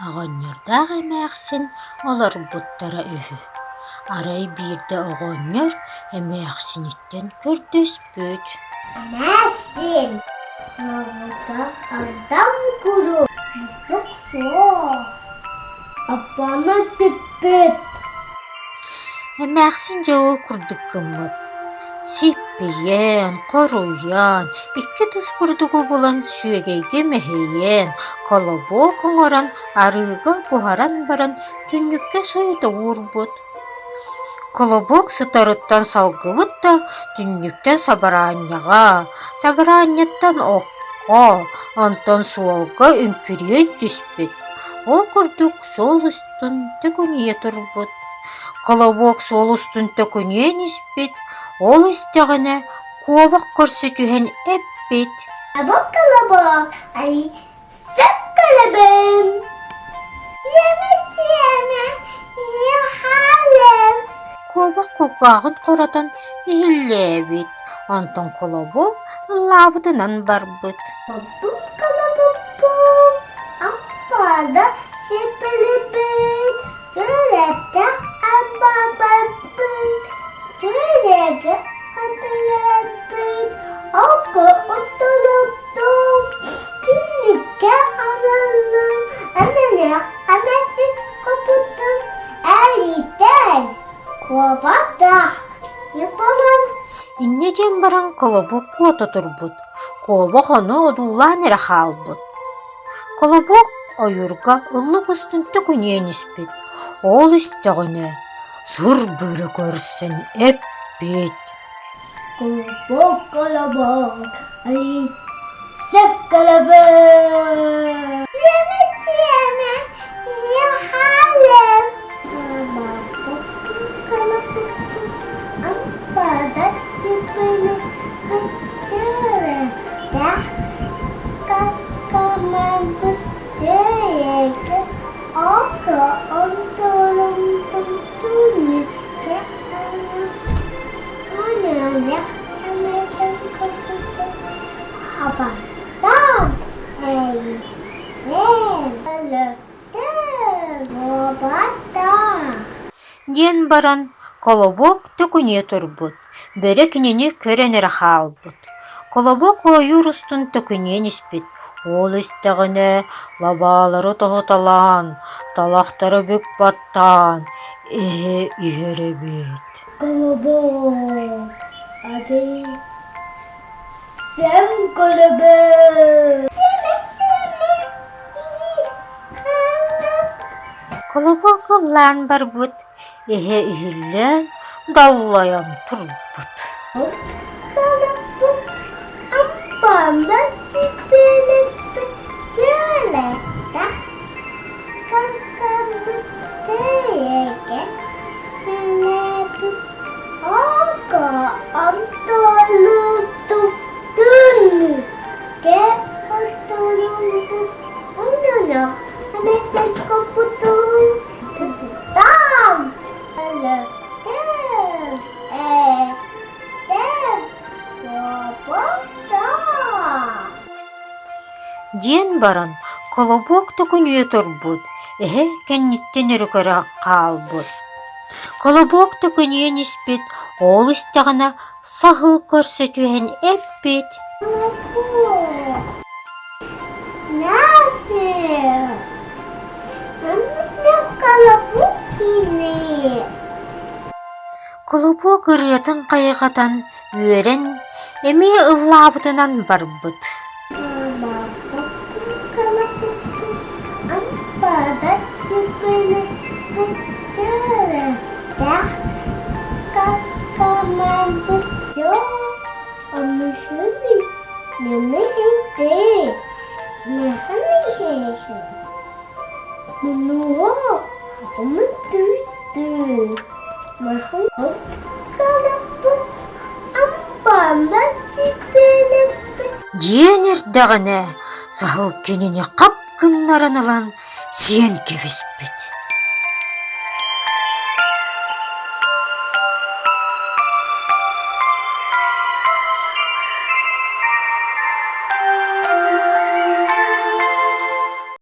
Оҕонньордоох эмээхсин олорбуттара үһү. Арай биирдэ оҕонньор эмээхсиниттэн көрдөспүт: Эмээхсин, оҕотох ардам куру мутук суох, аппаны сиппит. Эмээхсин дьэ ол курдук гыммыт. Сиппийэн, хоруйан, икки тус бурдугу булан сүөгэйгэ мэһийэн, колобок оҥорон, арыыга буһаран баран түннүккэ сойута уурбут. Колобок сытарыттан салгыбыт да түннүктэн сабараанньаҕа, сабараанньаттан окко, онтон суолга үҥкүрүйэн түспүт. Ол курдук суол устун төкүнүйэ турбут. Колобок суол устун төкүнүйэн испит, ол истэҕинэ куобах көрсө түһэн эппит: Колобок, колобок, али сөп көлөбүн. Тиэмэ, тиэмэ, не хаалым. Куобах кулгааҕын хоратан иһиллээбит, онтон Колобок ыллаабытынан барбыт. Боппум колобоппум, аппада сиппилиппит, Түлэттэх амбабаппыт, түлэги атылаппыт, окко оттолоптум, түннүккэ аналлым, эмэлэх эмэсик копуттум, элитэн куобатах йыпалан. Инньэ диэн баран Колобок куота турбут, куобах ону одуулаан эрэ хаалбыт. Колобок ойуурга ыллык устун төкүнүйэн испит, ол истэҕинэ сур бөрө көрсөн эппит: Колобок, колобок, али сөп колобок. Тиэмэ, тиэмэ, не хаалым. Ампада сиппили кыччырытах Диэн баран Колобок төкүнүйэ турбут, бөрө кинини көрөн эрэ хаалбыт. Колобок ойуур устун төкүнүйэн испит, ол истэҕинэ лабаалары тоһуталаан, талахтары бүк баттаан, эһэ иһэр эбит. Колобок, аты сэм колобок. Колобок ыллаан барбыт, Эһэ иһиллээн, даллайан турбут. Колобок ампанда сиппилиппит дьүөлэтэх канкаммыт тэйэгэ сэлээбит ага антолутум түннүккэ ортолунтум оннонох эмэсен коппутум Диэн баран Колобок төкүнүйэ турбут, эһэ кэнниттэн өрө көрө хаалбыт. Колобок төкүнүйэн испит, ол истэҕинэ саһыл көрсө түһэн эппит: Колобок ырыатын хайҕатан, үөрэн, эмиэ ыллаабытынан барбыт. Диэн эрдэҕинэ, саһыл кинини хап гыннаран ылан сиэн кэбиспит.